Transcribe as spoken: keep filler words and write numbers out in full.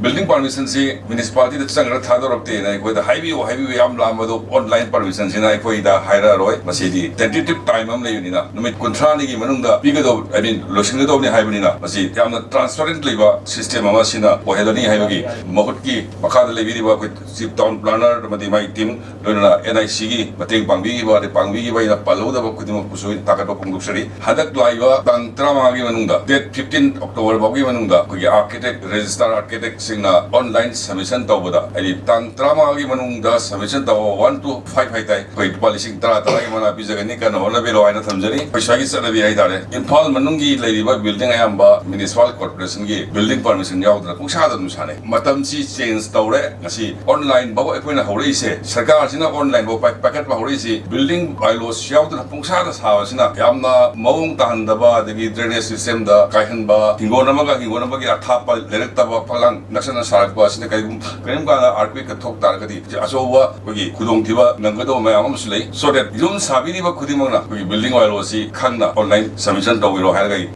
Building permission ꯁꯤ municipality ꯗ ꯆꯪꯈ꯭ꯔ ꯊꯥꯗꯣꯔꯛꯇꯦꯅ ꯑꯩꯈꯣꯏꯗ ꯍꯥꯏꯕꯤꯌꯨ ꯍꯥꯏꯕꯤꯌꯨ ꯌꯥꯝ ꯂꯥꯛꯑꯝꯕꯗꯣ, online permission ꯁꯤꯅ ꯑꯩꯈꯣꯏꯗ ꯍꯥꯏꯔꯛꯑꯔꯣꯏ꯫ ꯃꯁꯤꯗꯤ tentative time ꯑꯃ ꯂꯩꯕꯅꯤꯅ, ꯅꯨꯃꯤꯠ ꯀꯨꯟꯊ꯭ꯔꯥꯅꯤꯒꯤ ꯃꯅꯨꯡꯗ ꯄꯤꯒꯗꯧ, I mean, ꯂꯣꯏꯁꯤꯟꯒꯗꯧꯕꯅꯤ ꯍꯥꯏꯕꯅꯤꯅ, ꯃꯁꯤ ꯌꯥꯝꯅ transparent ꯂꯩꯕ system ꯑꯃ ꯁꯤꯅ ꯑꯣꯏꯍꯜꯂꯅꯤ ꯍꯥꯏꯕꯒꯤ ꯃꯍꯨꯠꯀꯤ ꯃꯈꯥꯗ ꯂꯩꯕꯤꯔꯤꯕ ꯑꯩꯈꯣꯏ Chief Town Planner ꯑꯃꯗꯤ ꯃꯥꯒꯤ team, ꯂꯣꯏꯅꯅ N I C ꯒꯤ ꯃꯇꯦꯡ ꯄꯥꯡꯕꯤꯈꯤꯕ, ꯑꯗꯩ ꯄꯥꯡꯕꯤꯈꯤꯕ ꯑꯩꯅ ꯄꯜꯍꯧꯗꯕ ꯈꯨꯗꯤꯡꯃꯛꯄꯨꯁꯨ ꯑꯩꯅ ꯊꯥꯒꯠꯄ ꯐꯣꯡꯗꯣꯛꯆꯔꯤ꯫ ꯍꯟꯗꯛ ꯂꯥꯛꯏꯕ ꯇꯥꯡ ꯇꯔꯥꯃꯉꯥꯒꯤ ꯃꯅꯨꯡꯗ, date fifteen October ꯐꯥꯎꯒꯤ ꯃꯅꯨꯡꯗ, ꯑꯩꯈꯣꯏꯒꯤ architect, registered architect ꯁꯤꯡꯅ online submission ꯇꯧꯕꯗ, ꯍꯥꯏꯗꯤ ꯇꯥꯡ ꯇꯔꯥꯃꯉꯥꯒꯤ ꯃꯅꯨꯡꯗ submission ꯇꯧꯕ, one to five ꯍꯥꯏꯇꯥꯔꯦ, ꯑꯩꯈꯣꯏ ꯂꯨꯄꯥ ꯂꯤꯁꯤꯡ ꯇꯔꯥ, ꯇꯔꯥꯒꯤ ꯃꯅꯥ ꯄꯤꯖꯒꯅꯤ, ꯀꯟꯅ ꯍꯣꯠꯅꯕꯤꯔꯣ ꯍꯥꯏꯅ ꯊꯝꯖꯔꯤ꯫ ꯑꯩꯈꯣꯏ ꯁ꯭ꯋꯥꯏꯒꯤ ꯆꯠꯅꯕꯤ ꯍꯥꯏꯇꯥꯔꯦ, ꯏꯝꯐꯥꯜ ꯃꯅꯨꯡꯒꯤ ꯂꯩꯔꯤꯕ building ꯑꯌꯥꯝꯕ municipal corporation ꯒꯤ building permission ꯌꯥꯎꯗꯅ ꯄꯨꯡꯁꯥꯗ ꯑꯗꯨꯝ ꯁꯥꯟꯅꯩ꯫ ꯃꯇꯝꯁꯤ change ꯇꯧꯔꯦ꯫ ꯉꯁꯤ online ꯐꯥꯎ ꯑꯩꯈꯣꯏꯅ ꯍꯧꯔꯛꯏꯁꯦ, ꯁꯔꯀꯥꯔꯁꯤꯅ online ꯐꯥꯎ ꯄꯥꯏ-, ꯄꯥꯏꯈꯠꯄ ꯍꯧꯔꯛꯏꯁꯤ, building bylaws ꯌꯥꯎꯗꯅ ꯄꯨꯡꯁꯥꯗ ꯁꯥꯕꯁꯤꯅ ꯌꯥꯝꯅ ꯃꯑꯣꯡ ꯇꯥꯍꯟꯗꯕ, ꯑꯗꯒꯤ drainage system ꯗ ꯀꯥꯏꯍꯟꯕ, ꯍꯤꯡꯒꯣꯜ ꯑꯃꯒ ꯍꯤꯡꯒꯣꯜ ꯑꯃꯒꯤ ꯑꯊꯥꯞꯄ ꯂꯩꯔꯛꯇꯕ, ꯐꯛꯂꯥꯡ ꯅꯛꯁꯟꯅ ꯁꯥꯔꯛꯄ ꯑꯁꯤꯅ ꯀꯔꯤꯒꯨꯝ-, ꯀꯔꯤꯒꯨꯝ ꯀꯥꯟꯗ earthquake ꯀ ꯊꯣꯛ ꯇꯥꯔꯒꯗꯤ ꯑꯆꯧꯕ ꯑꯩꯈꯣꯏꯒꯤ ꯈꯨꯗꯣꯡꯊꯤꯕ ꯅꯪꯒꯗꯕ ꯃꯌꯥꯝ ꯑꯃꯁꯨ ꯂꯩ꯫ So that ꯌꯨꯝ ꯁꯥꯕꯤꯔꯤꯕ ꯈꯨꯗꯤꯡꯃꯛꯅ ꯑꯩꯈꯣꯏꯒꯤ building bylaw ꯑꯁꯤ ꯈꯪꯅ online submission ꯇꯧꯕꯤꯔꯣ ꯍꯥꯏꯔꯒ ꯑꯩ